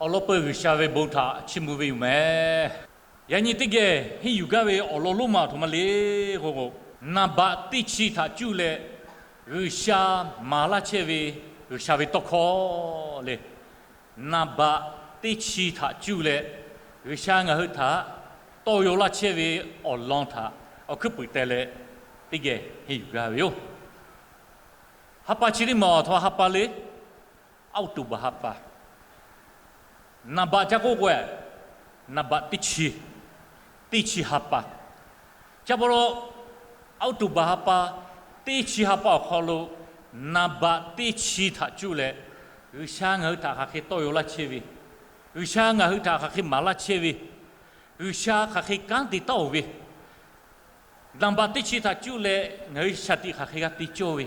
Awˬ lawn peuˬ G'uiˬsha ve bon htaꞈ chiˇ mvuh ve yoˬ meh. Yaꞈ nyi teˇ geh henˇ yuˬ gaˇ ve awˬ lawn lonˉ ma aˬ htoꞈ ma le k'o, naˍ baꞈ teˇ chi htaꞈ cuˇ leh G'uiˬsha maˍ laˇ chehˇ ve G'uiˬsha ve tawˇ hkawˇ le. Naˍ baꞈ teˇ chi htaꞈ cuˇ leh G'uiˬsha ngaˬ hui htaꞈ tawˇ yaw laˇ chehˇ ve awˬ lawn htaꞈ awˬ hkuiˉ puiˍ teh leh teˇ geh henˇ yuˬ gaˇ ve yoˬ. Ha pa chi teˇ maˬ aˬ htoꞈ ma ha pa le, October ha pa. Naˍ baꞈ ca k'oˆ k'o, naˍ baꞈ teˇ chi, teˇ chi ha pa. Ca pa taw, October ha pa, teˇ chi ha pa awˬ hk'aw lo naˍ baꞈ teˇ chi htaꞈ cuˇ leh G'uiˬsha ngaˬ hui htaꞈ hk'aˬ hk'e tawˇ yaw laˇ chehˇ ve, G'uiˬsha ngaˬ hui htaꞈ hk'aˬ hk'e maˍ laˇ chehˇ ve, G'uiˬsha hk'aˬ hk'e kanˉ te taˉ-oˬ ve, naˍ baꞈ teˇ chi htaꞈ cuˇ leh ngaˬ hui shaˍ tiꞈ hk'aˬ hk'e g'a te cawˇ ve,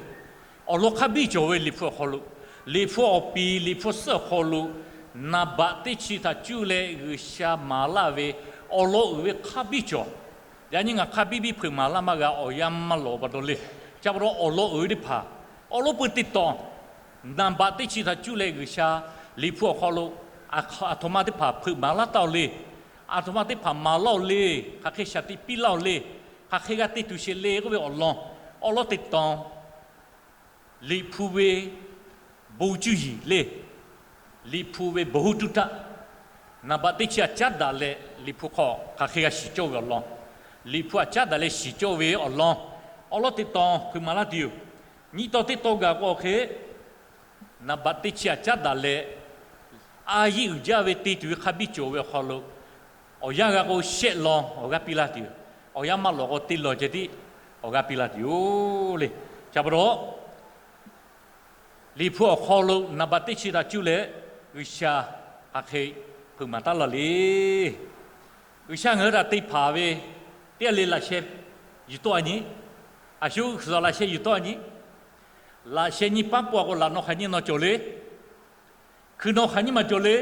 awˬ lawn hk'a biˇ cawˬ ve Liꞈ hpu awˬ hk'aw lo, Liꞈ hpu awˬ piˍ, Liꞈ hpu suhˉ awˬ hk'aw lo naˍ baꞈ teˇ chi htaꞈ cuˇ leh G'uiˬsha maˍ laˇ ve awˬ lawn uiˍ ve hk'a biˇ cawˬ. Yaꞈ nyi ngaˬ hk'a biˇ biˇ hpeuꞈ maˍ laˇ maˇ g'a, awˬ yanˇ maˇ lawꞈ pa taw le. Ca pa taw awˬ lawn uiˍ ve teˇ hpaˍ awˬ lawn peuˬ teˇ tawn, naˍ baꞈ teˇ chi htaꞈ cuˇ leh G'uiˬsha Liꞈ hpu awˬ hk'aw lo aˬ htoꞈ ma teˇ hpaˍ hpeuꞈ maˍ laˇ taˇ-oˬ le. Aˬ htoꞈ ma teˇ hpaˍ maˍ laˇ-oˬ le. Hk'aˬ hk'e shaˍ tiꞈ piˇ laˇ-oˬ le. Hk'aˬ hk'e g'a te tuˬ sheˍ le k'oˆ ve awˬ lawn, awˬ lawn teˇ tawn, Liꞈ hpu ve bon cuˇ yiˍ le, Liꞈ hpu ve bon huˉ tuˇ htaˇ, naˍ baꞈ teˇ chi aꞈ caˉ daꞈ leh Liꞈ hpu hk'aw hk'aˬ hk'e g'a shiˍ cawˇ ve awˬ lawn, Liꞈ hpu aꞈ caˉ daꞈ leh shiˍ cawˇ ve awˬ lawn, awˬ lawn teˇ tawn hpeuꞈ maˍ laˇ tuˬ yoˬ. Nyiˇ tawn teˇ tawn gaˬ k'o hk'e, naˍ baꞈ teˇ chi aꞈ caˉ daꞈ leh a yiˇ uiˍ jaˇ ve te tuˬ ve hk'a biˇ cawˬ ve awˬ hk'aw lo, awˬ yanˇ g'a k'o shehˆ lawn awˬ g'aˇ piˇ laˇ tuˬ, awˬ yanˇ maˇ lawꞈ k'o teˇ lawn ceh tiˉ awˬ g'aˇ piˇ laˇ tuˬ yoˬ le. Ca pa taw, Liꞈ hpu awˬ hk'aw lo naˍ baꞈ teˇ chi htaꞈ cuˇ leh G'uiˬsha hk'aˬ hk'e hpeuꞈ maˍ taˉ laˇ le. G'uiˬsha ngaˬ hui htaꞈ te hpanˍ ve teˇ g'aˇ le laꞈ sheh yuˬ tawˆ a nyi, a shu laꞈ sheh yuˬ tawˆ a nyi, laꞈ sheh nyi paˉ pawˆ a k'o laꞈ naw hk'aˬ nyiˇ naw cawˬ le. Hkui naw hk'aˬ nyiˇ ma cawˬ le.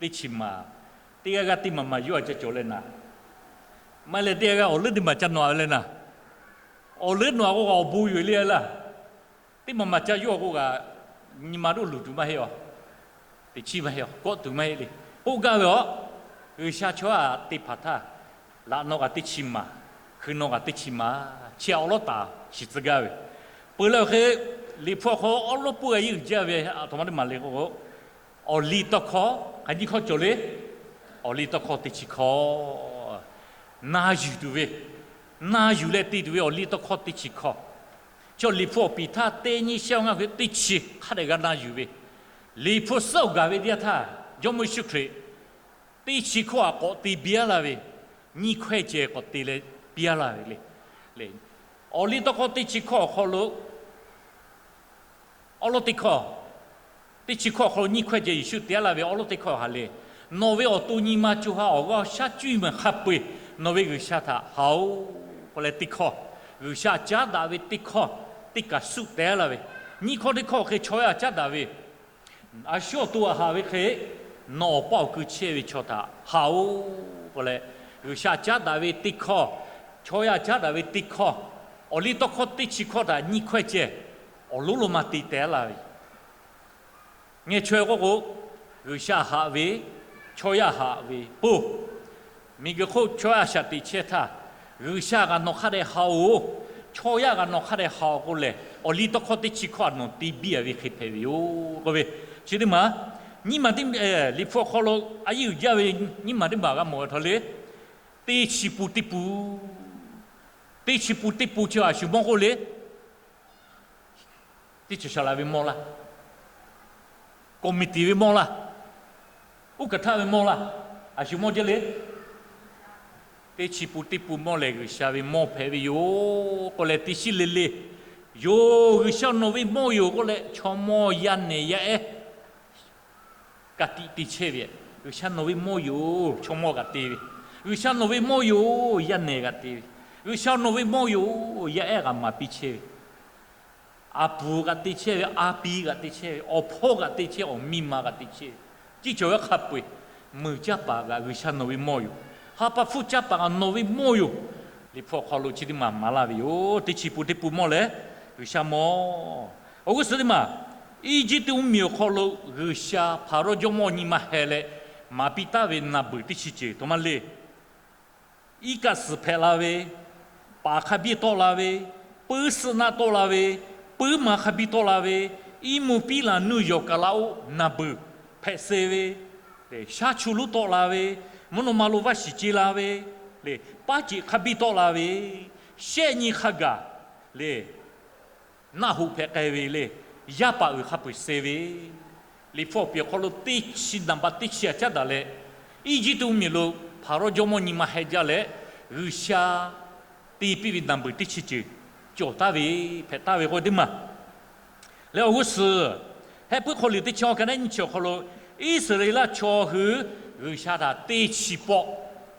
Teˇ chi maˬ, teˇ g'aˇ g'aˇ teˇ maˬ maˬ yuˬ a ca cawˬ leh naˍ, maˇ heˆ leh teˇ g'aˇ g'aˇ awˬ leuˉ teˇ maˬ ca nawˬ a ve le naˍ, awˬ leuˉ nawˬ a k'o kaꞈ awˬ bon yoˬ le laˇ. Teˇ maˬ maˬ ca yuˬ a k'o kaꞈ nyi ma toˆ luˬ tuˬ maˇ heˆ a, teꞈ chiˇ maˇ heˆ a, kawˆ tuˬ maˇ heˆ le. K'oˆ gaˇ ve a, G'uiˬsha chaw yaˇ te hpanˍ htaˇ, laꞈ naw kaꞈ teˇ chi maˬ, hkui naw kaꞈ teˇ chi maˬ, chi awˬ lawˉ taˍ shiˍ tcuh gaˇ ve. Peuˬ leh awˬ hk'e, Liꞈ hpu awˬ hk'aw awˬ lawn peuˬ a yiˇ uiˍ jaˇ ve aˬ htoꞈ ma teˇ maˬ le k'o, awˬ liˇ tawˇ hkawˇ hk'aˬ nyiˇ hkawˇ cawˬ le. Awˬ liˇ tawˇ hkawˇ teˇ chi hkawˇ, na yuˬ tuˬ ve, na yuˬ leh te tuˬ ve awˬ liˇ tawˇ hkawˇ teˇ chi hkawˇ. Chaw Liꞈ hpu awˬ piˍ htaˇ teˇ nyiˇ shehˆ awˬ ngaˇ hk'e teˇ chi hk'a dehꞈ g'a na yuˬ ve, Liꞈ hpu suhˉ awˬ gaˬ ve teˇ yanˇ htaˇ, Jawˇmawˇ Yeˍsuˆ Hkriꞈ teˇ chi hkawˇ aꞈ k'awꞈ te biˇ laˇ ve, nyiˇ hkawehˇ ceh k'awꞈ te leh piˇ laˇ ve le. Awˬ liˇ tawˇ hkawˇ teˇ chi hkawˇ awˬ hk'aw lo, awˬ lawn teˇ hkawˇ, teˇ chi hkawˇ awˬ hk'aw lo nyiˇ hkawehˇ ceh Yeˍsuˆ te laˇ ve awˬ lawn teˇ hkawˇ haꞈ le. Nawˬ ve awˬ to nyi ma co ha awˬ g'aˇ shaˉ cuˇ yiˍ maˬ hk'a peu-eˬ nawˬ ve G'uiˬsha htaꞈ haꞈ-oˬ k'oˆ leh teˇ hkawˇ, G'uiˬsha caˉ daꞈ ve teˇ hkawˇ, teˇ kaꞈ suhˆ te laˇ ve. Nyiˇ hkawˇ teˇ hkawˇ hk'e chaw yaˇ caˉ daꞈ ve, a shu awˬ to aꞈ haꞈ ve hk'e, nawˬ awˬ paˇ awˬ kui chehˇ ve chaw htaꞈ haꞈ-oˬ k'oˆ leh, G'uiˬsha caˉ daꞈ ve teˇ hkawˇ, chaw yaˇ caˉ daꞈ ve teˇ hkawˇ, awˬ liˇ tawˇ hkawˇ teˇ chi hkawˇ htaꞈ nyiˇ hkawehˇ ceh awˬ lonˉ lo ma te teh laˇ ve. Ngeh chaweh k'oˆ k'o, G'uiˬsha haꞈ ve, chaw yaˇ haꞈ ve poˬ, miˬguiˬ hk'oˆ chaw yaˇ shaˍ teꞈ chehˇ htaˇ, G'uiˬsha kaꞈ nawˬ hk'a dehꞈ haꞈ-oˬ, chaw yaˇ kaꞈ nawˬ hk'a dehꞈ haꞈ-oˬ k'oˆ leh, awˬ liˇ tawˇ hkawˇ teˇ chi hkawˇ aꞈ nawˬ te biˇ a ve hk'e hpehꞈ ve yoˬ k'oˆ ve. Chi teˇ maˬ, nyiˇ maˬ teˇ, Liꞈ hpu awˬ hk'aw lo a yiˇ uiˍ jaˇ ve nyiˇ maˬ teˇ maˬ g'a mawˬ ve htaꞈ le, teˇ chi pun teˇ pun, teˇ chi pun teˇ pun chi a shu mawˇ k'oˆ le, teˇ chi shaˍ laꞈ ve mawˇ laˇ, committee ve mawˇ laˇ, uˉ kaˍ htaˇ ve mawˇ laˇ, a shu mawˇ jaˇ le. Teˇ chi pun teˇ pun mawˇ lehˬ G'uiˬsha ve mawˇ hpehꞈ ve yoˬ k'oˆ leh teˇ shiˉ le le, yoˬ G'uiˬsha nawˬ ve mawˇ yoˬ k'oˆ leh chaw mawˇ yaˇ nehˬ yaˇ ehˉ ka tiꞈ te chehˇ ve, G'uiˬsha nawˬ ve mawˇ yoˬ chaw mawˇ kaꞈ te ve, G'uiˬsha nawˬ ve mawˇ yoˬ yaˇ nehˬ kaꞈ te ve, G'uiˬsha nawˬ ve mawˇ yoˬ yaˇ ehˉ kaꞈ maˍ piˇ chehˇ ve, a puˍ kaꞈ te chehˇ ve, a pi kaꞈ te chehˇ ve, awˬ hpawˇ kaꞈ te chehˇ, awˬ miˇ ma kaꞈ te chehˇ ve, ciˇ cawˬ ve hk'a peu-eˬ, meuˬ caˇ paˍ kaꞈ G'uiˬsha nawˬ ve mawˇ yoˬ. Ha pa hpfuhˇ caˇ paˍ kaꞈ nawˬ ve mawˇ yoˬ. Liꞈ hpu awˬ hk'aw lo chi teˇ maˬ maˍ laˇ ve yoˬ. Teˇ chi pun teˇ pun mawˇ lehˬ G'uiˬsha mawˇ. Awˬ g'uˇ suhˍ teˇ maˬ, Eˇjiˇtuꞈ mvuhˇmiˬ awˬ hk'aw lo G'uiˬsha Hpaˍrawˇ jawˇmawˇ nyi ma heh leh maˍ piˇ taˍ ve naˬ beuˬ teˇ chi ceuˬ aˬ htoꞈ ma le. Iˉ kaˆ suhˍ hpehꞈ la ve, paˍ hk'a biˇ tawˆ la ve, puiˉ suhˆ naˆ tawˆ la ve, puiˉ ma hk'a biˇ tawˆ la ve, iˉ mvuhˇ piˉ laˬ nuˇ yawˬ kaˬ la oˆ naˬ beuˬ hpehꞈ suh ve, shaˉ chu lonˉ tawˆ la ve, mvuhˇ naw ma lo vaˇ shiˍ ce la ve, le, paˉ ceꞈ hk'a biˇ tawˆ la ve, shehˆ nyi hk'a gaˬ le, naˆ hoꞈ hpehꞈ k'ai ve le, yaˇ paˍ uiˍ hk'a peu-eˬ suh ve, Liꞈ hpu awˬ piˍ awˬ hk'aw lo teˇ chi naˍ baꞈ teˇ chi aꞈ caˉ daꞈ leh, Eˇjiˇtuꞈ mvuhˇmiˬ lo Hpaˍrawˇ jawˇmawˇ nyi ma heh jaˇ leh, G'uiˬsha te piˇ ve naˬ beuˬ teˇ chi ceuˬ cawˬ taˍ ve, hpehꞈ taˍ ve k'oˆ ve teˇ maˬ. Leh awˬ g'uˇ suhˍ, Hehˉ puiˉ hk'aw liꞈ teˇ chi awˇ ka neˉ nyiˇ chi awˬ hk'aw lo, Iˉsaˍreˍlaˆ chaw hui G'uiˬsha htaꞈ teˇ chi pawˆ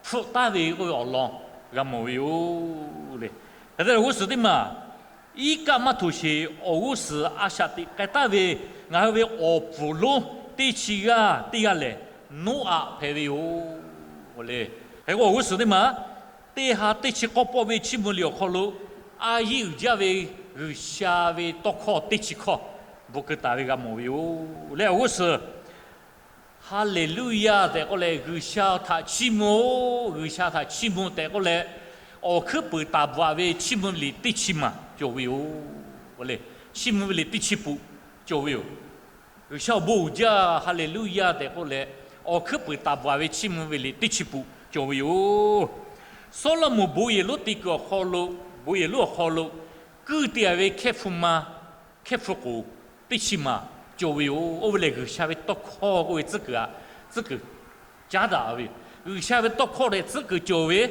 hpfuhˆ taˍ ve k'oˆ ve awˬ lawn g'a mawˬ ve yoˬ le. Hk'e te leh awˬ g'uˇ suhˍ teˇ maˬ, iˉ kaˆ maˇ htoꞈ sheˍ awˬ g'uˇ suhˍ a shaꞈ teꞈ k'ai taˍ ve ngaˬ hui ve awˬ pfuhˍ lonˉ teˇ chi g'aˇ teˇ g'aˇ lehˬ, Noˉaꞈ hpehꞈ ve yoˬ le. Hk'e k'o awˬ g'uˇ suhˍ teˇ maˬ, teˇ ha teˇ chi k'awˇ pawˆ ve chiˇ mvuh liꞈ awˬ hk'aw lo, a yiˇ uiˍ jaˇ ve G'uiˬsha ve tawˇ hkawˇ teˇ chi hkawˇ bvuhꞈ keu taˍ ve g'a mawˬ ve yoˬ. Leh awˬ g'uˇ suhˍ, Haˍleˍluˇyaˇ tehꞈ k'oˆ leh, G'uiˬsha htaꞈ chiˇ mvuh-oˬ, G'uiˬsha htaꞈ chiˇ mvuh tehꞈ k'oˆ leh, awˬ hkuiˉ puiˍ taˍ bvuhꞈ ve chiˇ mvuh ve liꞈ teˇ chi maˬ cawˬ ve yoˬ. Chiˇ mvuh ve liꞈ teˇ chi peuˬ cawˬ ve yoˬ. G'uiˬsha awˬ bon uiˍ jaˇ, Haˍleˍluˇyaˇ tehꞈ k'oˆ leh, awˬ hkuiˉ puiˍ taˍ bvuhꞈ ve chiˇ mvuh ve liꞈ teˇ chi peuˬ cawˬ ve yoˬ. Sawˉlaꞈmonˍ bon yehˬ lonˉ te kuiˬ awˬ hk'aw lo, bon yehˬ lonˉ awˬ hk'aw lo, kuiˇ te-a ve hkehˇ hpu ma, hkehˇ hpu k'oˍ teˇ chi maˬ cawˬ ve yoˬ. Oˇ ve lehˬ, G'uiˬsha ve tawˇ hkawˇ k'oˆ ve tcuhˉ kuiˬ a, tcuhˉ kuiˬ caˉ daꞈ ve yoˬ. G'uiˬsha ve tawˇ hkawˇ lehˬ tcuhˉ kuiˬ cawˬ ve,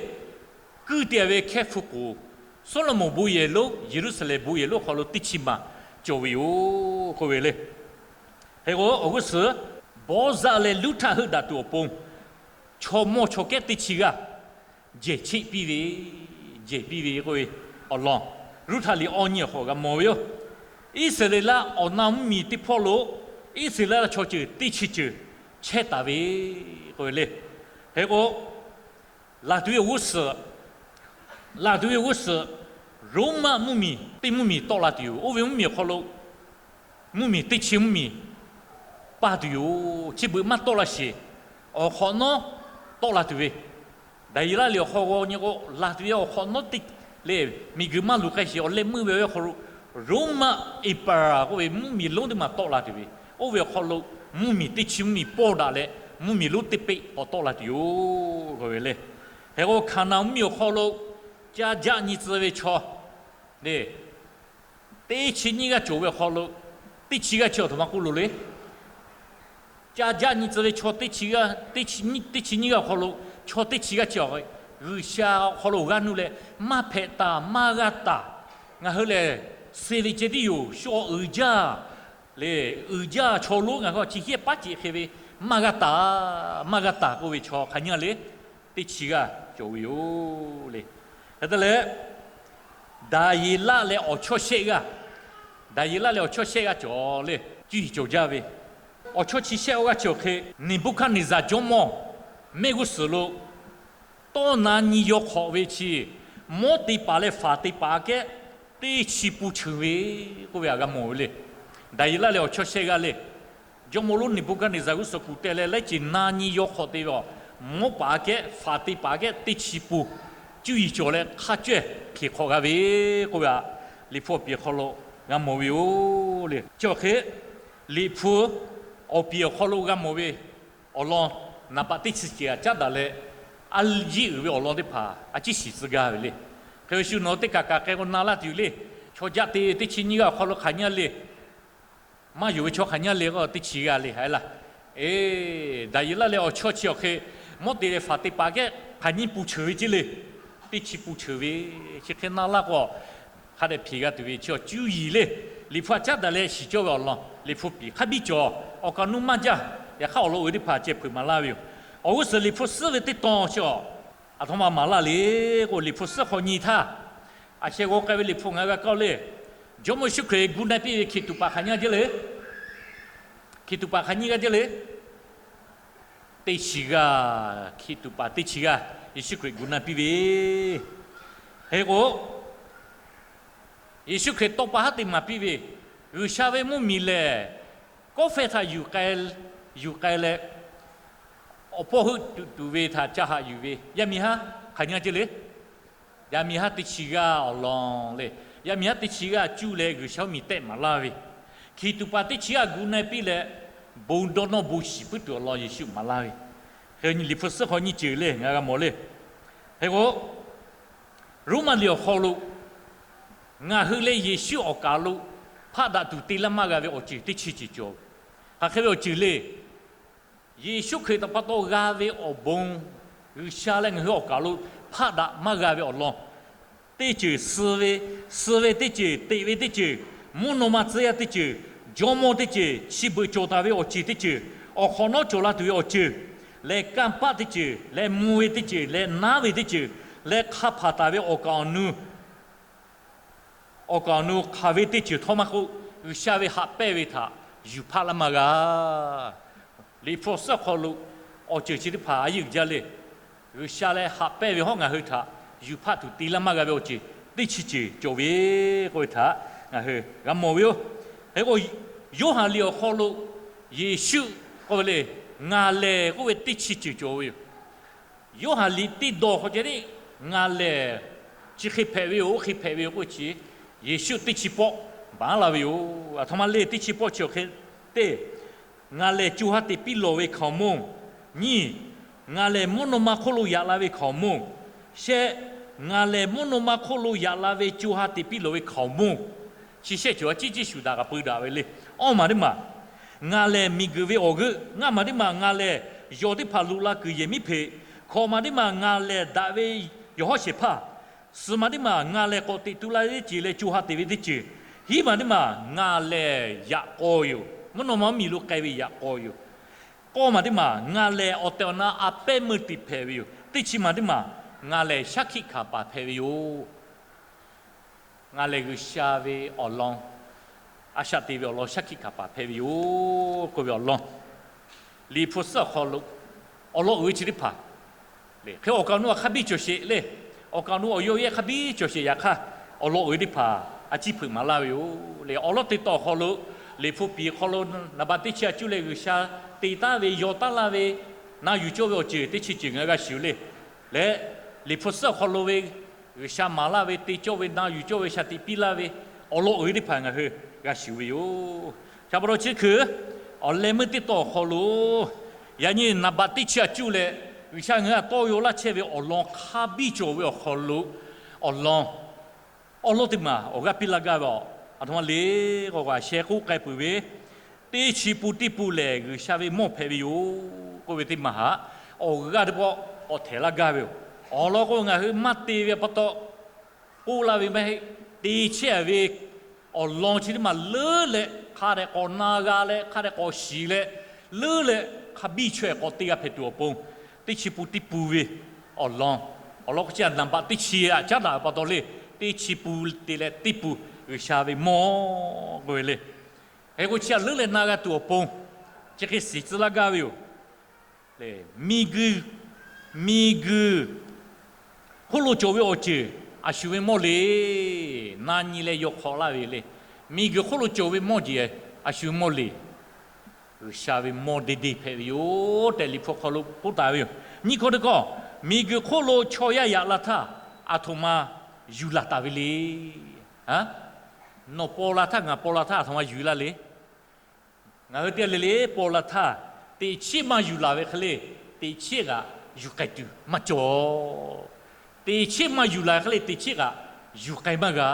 kuiˇ te-a ve hkehˇ hpu k'oˍ, Sawˉlaꞈmonˍ bon yehˬ lonˉ, Yeˍruˆsaˍlehnˍ bon yehˬ lonˉ awˬ hk'aw lo teˇ chi maˬ cawˬ ve yoˬ k'oˆ ve le. Hk'e k'o awˬ g'uˇ suhˍ, Bawˇzaˆ leh Luˇhtaˆ heuˆ daꞈ tuˬ awˬ pon, chaw mawˇ chaw kehˉ teˇ chi g'aˇ jehˬ cheˆ piˇ ve, jehˬ piˇ ve k'oˆ ve awˬ lawn, Luˇhtaˆ liꞈ awˇ nyi awˬ hk'aw g'a mawˬ ve yoˬ. Iˉsaˍreˍlaˆ awˬ na mvuhˇmiˬ teˇ hpawˇ lo Iˉsaˍreˍlaˆ chaw ceuˬ teˇ chi ceuˬ chehˇ taˍ ve k'oˆ ve le. Hk'e k'o, laˬ tuˬ ve awˬ g'uˇ suhˍ, laˬ tuˬ ve awˬ g'uˇ suhˍ, Roˉmaꞈ mvuhˇmiˬ teˇ mvuhˇmiˬ tawˆ la tuˬ yoˬ. Oˇ ve mvuhˇmiˬ awˬ hk'aw lo mvuhˇmiˬ teˇ chi mvuhˇmiˬ paˇ tuˬ yoˬ. Chi beuꞈ maˇ tawˆ la sheˍ, awˬ hk'awꞈ nawˉ tawˆ la tuˬ ve, Daˍyeˍlaˆ liꞈ awˬ hk'aw g'aw nyi k'o, laˬ tuˬ ve awˬ hk'awꞈ nawˉ teˇ le, miˬguiˬ maˇ luˬ k'ai sheˍ awˬ leh meuˇ ve awˬ hk'aw lo, Roˉmaꞈ emperor k'oˆ ve mvuhˇmiˬ lonˉ teˇ maˬ tawˆ la tuˬ ve, oˇ ve awˬ hk'aw lo mvuhˇmiˬ teˇ chi mvuhˇmiˬ pawˇ daꞈ leh, mvuhˇmiˬ lonˉ teˇ peˆ k'awꞈ tawˆ la tuˬ yoˬ k'oˆ ve le. Hk'e k'o, Hkaˍnanˍ mvuhˇmiˬ awˬ hk'aw lo caˇ jaˆ nyi tcuh ve chaw le, teˇ chi nyiˇ g'aˇ cawˬ ve awˬ hk'aw lo, teˇ chi g'aˇ chi awˬ htoꞈ ma k'oˆ lo le. Caˇ jaˆ nyi tcuh ve chaw teˇ chi g'aˇ, teˇ chi nyiˇ g'aˇ awˬ hk'aw lo, chaw teˇ chi g'aˇ chi awˬ, G'uiˬsha awˬ hk'aw lo g'a nuˇ leh, maˇ hpehꞈ taˍ, maˇ g'a taˍ. Ngaˬ hui lehˬ, suh ve ceh tiˉ yoˬ, shaw uiˍ jaˇ le, uiˍ jaˇ chaw lonˉ ngaˬ hui chi hiˉ paˉ ceꞈ hk'e ve, maˇ g'a taˍ, maˇ g'a taˍ k'oˆ ve chaw hk'aˬ nyi le, teˇ chi g'aˇ cawˬ ve yoˬ le. Hk'e te leh, Daˍyeˍlaˆ leh awˬ chawˇ shehˆ g'aˇ, Daˍyeˍlaˆ leh awˬ chawˇ shehˆ g'aˇ cawˬ le, cuˇ yiˍ cawˬ jaˇ ve, awˬ chawˇ chi shehˆ awˬ g'aˇ chi awˬ hk'e, Neˍbuˆhkaˆneˍzaˍ jawˇmawˇ mehˆ g'uˇ suhˍ lo tawˇ na nyi yaw hk'awꞈ ve chi, mawˉ te paˍ leh faˍ te paˍ aꞈ kehˉ teˇ chi pun cheuˬ ve k'oˆ ve htaꞈ g'a mawˬ ve le. Daˍyeˍlaˆ leh awˬ chawˇ shehˆ g'aˇ le, jawˇmawˇ lonˉ Neˍbuˆhkaˆneˍzaˍ g'uˇ suhˍ kuˬ teh leh laiˉ ceuˬ na nyi yaw hk'awꞈ te ve awˬ, mawˉ paˍ aꞈ kehˉ faˍ te paˍ aꞈ kehˉ teˇ chi pun cuˇ yiˍ cawˬ leh hk'a cawehˇ hpeꞈ hk'awꞈ g'a ve k'oˆ ve htaꞈ Liꞈ hpu awˬ piˍ awˬ hk'aw lo g'a mawˬ ve yoˬ le. Chi awˬ hk'e Liꞈ hpu awˬ piˍ awˬ hk'aw lo g'a mawˬ ve awˬ lawn naˍ baꞈ teˇ chi ceuˬ htaꞈ caˉ daꞈ leh, a yiˇ uiˍ ve awˬ lawn teˇ hpaˍ a ciˉ shiˍ tcuh gaˇ ve le. Hk'e ve shu nawˬ teˇ kaˬ kaˬ k'ai k'o na laˇ tuˬ le. Chaw jaˆ te teˇ chi nyiˇ g'aˇ awˬ hk'aw lo hk'aˬ nyi le, maˇ yonˍ ve chaw hk'aˬ nyi le k'o teˇ chi g'aˇ le haiˬ laˇ. Eˬ, Daˍyeˍlaˆ leh awˬ chawˇ chi awˬ hk'e, mawˉ te leh faˍ te paˍ kehˉ hk'aˬ nyi pun cheuˬ ve ceˇ le. Teˇ chi pun cheuˬ ve, chi hk'e na laˇ k'o, hk'a dehꞈ hpeꞈ g'a tuˬ ve chi awˬ cuˇ yiˍ le. Liꞈ hpu htaꞈ caˉ daꞈ leh shiˍ cawˇ ve awˬ lawn Liꞈ hpu piˍ hk'a biˇ cawˬ. Awˬ kaˍ nuˇ maˇ jaˇ. Yaꞈ hk'aˇ awˬ lawn oˇ ve teˇ hpaˍ ceh peuˬ maˍ laˇ ve yoˬ. Awˬ g'uˇ suhˍ Liꞈ hpu suhˉ ve teˇ tawn chi a, aˬ htoꞈ ma maˍ laˇ le k'o, Liꞈ hpu suhˉ hk'aw nyi htaˇ, a sheh g'aw k'ai ve Liꞈ hpu ngaˬ hui g'a kaˇ le. Jawˇmawˇ Yeˍsuˆ Hkriꞈ gu na piˇ ve hkiˬ tuꞈ paˍ hk'aˬ nyi g'aˇ jaˇ le. Hkiˬ tuꞈ paˍ hk'aˬ nyi g'aˇ jaˇ le. Teˇ chi g'aˇ, hkiˬ tuꞈ paˍ teˇ chi g'aˇ Yeˍsuˆ Hkriꞈ gu na piˇ ve. Hk'e k'o, Yeˍsuˆ Hkriꞈ tawˇ pa haˉ te maˍ piˇ ve, G'uiˬsha ve mvuhˇmiˬ lehˬ, Pawˇ hpehˇ htaꞈ yuˬ k'ai, yuˬ k'ai leh, awˬ hpawˇ heuˆ tuˬ tuˬ ve htaꞈ ca haꞈ yuˬ ve yaˇ miˇ haˉ hk'aˬ nyi ceh le. Yaˇ miˇ haˉ teˇ chi g'aˇ awˬ lawn le. Yaˇ miˇ haˉ teˇ chi g'aˇ cuˇ leh G'uiˬsha mvuhˇmiˬ tehˆ maˍ laˇ ve, hkiˬ tuꞈ paˍ teˇ chi g'aˇ gu na-e piˇ leh, bon dawˇ nawˇ bon shiˍ puiˉ tuˬ awˬ lawn Yeˍsuˆ maˍ laˇ ve, hk'e Liꞈ hpu suhˉ hk'aw nyiˇ ceuˬ le ngaˬ g'a mawˬ le. Hk'e k'o, Roˉmaꞈ liꞈ awˬ hk'aw lo ngaˬ hui leh Yeˍsuˆ awˬ kaˍ lo hpaˆ daꞈ tuˬ te laˇ maˇ g'a ve awˬ ceuˬ teˇ chi ceuˬ cawˬ ve. Hk'aˬ hk'e ve awˬ ceuˬ le. Yeˍsuˆ Hkriꞈ htaꞈ pa taw g'a ve awˬ bon, G'uiˬsha leh ngaˬ hui awˬ kaˍ lo hpaˆ daꞈ maˇ g'a ve awˬ lawn teˇ ceuˬ, suh ve, suh ve teˇ ceuˬ, teꞈ ve teˇ ceuˬ, mvuhˇ naw ma tcuh yaˇ teˇ ceuˬ, jawˇmawˇ teˇ ceuˬ, chi beuꞈ cawˬ taˍ ve awˬ ceuˬ teˇ ceuˬ, awˬ hk'awꞈ nawˉ cawˬ la tuˬ ve awˬ ceuˬ, leh kanˇ paˆ teˇ ceuˬ, leh mvuh ve teˇ ceuˬ, leh naˉ ve teˇ ceuˬ, leh hk'a hpaˍ taˍ ve awˬ kaˍ awˬ nu awˬ kaˍ awˬ nu hk'aˬ ve teˇ ceuˬ htawˇ maˇ k'oˆ, G'uiˬsha ve haꞈ pehnˇ ve htaꞈ yuˬ hpaˆ laˇ maˇ g'a. Liꞈ hpu suhˉ hk'aw lo awˬ ceuˬ chi teˇ hpaˍ a yeˇ uiˍ jaˇ le. G'uiˬsha leh haꞈ pehnˇ ve hawˉ ngaˬ hui htaꞈ yuˬ hpaˆ tuˬ te laˇ maˇ g'a ve awˬ ceuˬ teˇ chi ceuˬ cawˬ ve k'oˆ ve htaꞈ ngaˬ hui g'a mawˬ ve yoˬ. Hk'e k'o, Yoˇhanˬ liꞈ awˬ hk'aw lo Yeˍsuˆ k'oˆ ve le, ngaˬ lehˬ k'oˆ ve teˇ chi ceuˬ cawˬ ve yoˬ. Yoˇhanˬ liꞈ teˇ dawˬ hk'aw ceh tiˉ ngaˬ lehˬ chi hk'e hpehꞈ ve yoˬ, oˇ hk'e hpehꞈ ve yoˬ k'oˆ ve chi, Yeˍsuˆ teˇ chi pawˆ baˬ laˇ ve yoˬ. Aˬ htoꞈ ma le teˇ chi pawˆ chi awˬ hk'e te, ngaˬ lehˬ co ha teꞈ piˇ lawˬ ve hkaoˍmonˇ. Nyiˇ, ngaˬ lehˬ mvuhˇ naw ma hk'oˆ lo yaꞈ la ve hkaoˍmonˇ. Shehˆ, ngaˬ lehˬ mvuhˇ naw ma hk'oˆ lo yaꞈ la ve co ha teꞈ piˇ lawˬ ve hkaoˍmonˇ. Chi shehˆ cawˬ a ciˉ ciˉ shuˍ daꞈ kaꞈ peu daꞈ ve le. Awˇ maˬ teˇ maˬ, ngaˬ lehˬ miˬguiˬ ve awˬ g'euˆ. Ngaˇ maˬ teˇ maˬ, ngaˬ lehˬ yawˬ teˇ hpaˍ loꞈ la kuiˬ yehˬ miˉ hpeꞈ. Hkawꞈ maˬ teˇ maˬ, ngaˬ lehˬ daꞈ ve yawˬ hawˉ shehˍ hpaˇ. Suhˍ maˬ teˇ maˬ, ngaˬ lehˬ k'awꞈ teꞈ tu la ve teˇ ceuˬ leh co ha teꞈ ve teˇ ceuˬ. Hiˉ maˬ teˇ maˬ, ngaˬ lehˬ yaꞈ k'aw yoˬ. Mvuhˇ naw ma mvuhˇmiˬ lo k'ai ve yaꞈ k'aw yoˬ. K'awˇ maˬ teˇ maˬ, ngaˬ lehˬ awˬ tehˬ awˬ na a pehˉ meuˇ te hpehꞈ ve yoˬ. Teˇ chi maˬ teˇ maˬ, ngaˬ lehˬ shaˉ hkiˆ hkanˍ paˍ hpehꞈ ve yoˬ. Ngaˬ lehˬ G'uiˬsha ve awˬ lawn, a shaꞈ te ve awˬ lawn shaˉ hkiˆ hkanˍ paˍ hpehꞈ ve yoˬ k'oˆ ve awˬ lawn, Liꞈ hpu suhˉ awˬ hk'aw lo awˬ lawn uiˍ ve chi teˇ hpaˍ le. Hk'e awˬ kaˍ awˬ nu a hk'a biˇ cawˬ sheˍ le. Awˬ kaˍ awˬ nu awˬ yaˇ yaˇ hk'a biˇ cawˬ sheˍ yaꞈ hk'aˇ, awˬ lawn uiˍ ve teˇ hpaˍ a ciˉ hpeuꞈ maˍ laˇ ve yoˬ le. Awˬ lawn teˇ taw awˬ hk'aw lo, Liꞈ hpu piˍ awˬ hk'aw lo, naˍ baꞈ teˇ chi a cuˇ leh G'uiˬsha te taˉ ve yaw taˉ laˇ ve, na yuˬ cawˇ ve awˬ ceuˬ teˇ chi ceuˬ ngaˬ g'a shiˍ le. Leh Liꞈ hpu suhˉ awˬ hk'aw lo ve G'uiˬsha maˍ laˇ ve te cawˇ ve na yuˬ cawˇ ve shaˍ tiꞈ piˇ laˇ ve awˬ lawn uiˍ ve teˇ hpaˍ ngaˬ hui g'a shiˍ ve yoˬ. Cha pa taw chi hkui, awˬ leh meuˇ teˇ taw awˬ hk'aw lo, yaꞈ nyi naˍ baꞈ teˇ chi a cuˇ leh G'uiˬsha ngaˬ hui a tawˇ yaw laˇ chehˇ ve awˬ lawn hk'a biˇ cawˬ ve awˬ hk'aw lo, awˬ lawn awˬ lawn teˇ maˬ awˬ g'aˇ piˇ laˇ gaˇ ve a, aˬ htoꞈ ma le k'o, a sheh k'oˆ k'ai peuˬ ve, teˇ chi pun teˇ pun lehˬ G'uiˬsha ve mawˇ hpehꞈ ve yoˬ k'oˆ ve teˇ maˬ haꞈ, awˬ g'aˇ teˇ pawˆ k'awꞈ htehˍ laˇ gaˇ ve yoˬ. Awˬ lawn k'o, ngaˬ hui maˇ te ve pa taw k'oˆ laˇ ve maˇ heˆ. Te chehˇ ve awˬ lawn chi teˇ maˬ leuˉ leh hk'a dehꞈ k'awꞈ na g'a leh hk'a dehꞈ k'awꞈ shiˍ leh, leuˉ leh hk'a biˇ chaweh k'awꞈ te g'a hpehꞈ tuˬ awˬ pon, teˇ chi pun teˇ pun ve awˬ lawn, awˬ lawn k'o chi a naˍ baꞈ teˇ chi aꞈ caˉ daꞈ ve pa taw le, teˇ chi pun te leh teˇ pun G'uiˬsha ve mawˇ k'oˆ ve le. Hk'e k'o chi a leuˉ leh na g'a tuˬ awˬ pon, chi hk'e shiˍ tcuh laˇ gaˇ ve yoˬ. Miˬguiˬ, miˬguiˬ hk'oˆ lo cawˬ ve awˬ ceuˬ a shu ve mawˇ le. Na nyi leh yaw hk'awꞈ laˇ ve le. Miˬguiˬ hk'oˆ lo cawˬ ve mawˇ jeˬ a shu ve mawˇ le. G'uiˬsha ve mawˇ deˇ deˇ hpehꞈ ve yoˬ tehꞈ Liꞈ hpu hk'aw lo k'oˆ taˍ ve yoˬ. Nyiˇ hkawˇ teˇ hkawˇ, miˬguiˬ hk'oˆ lo chaw yaˇ yaꞈ la htaˇ, aˬ htoꞈ ma yuˬ laˬ taˍ ve le. Nawˬ paw la htaˇ ngaˬ paw la htaˇ aˬ htoꞈ ma yuˬ laˇ le. Ngaˬ hui teˇ g'aˇ le le paw la htaˇ, teꞈ chiˉ maˇ yuˬ laˬ ve hk'e le, teꞈ chiˉ kaꞈ yuˬ k'ai tuˬ maˇ cawˬ. Teꞈ chiˉ maˇ yuˬ laˬ ve hk'e le, teꞈ chiˉ kaꞈ yuˬ k'ai maˇ g'a.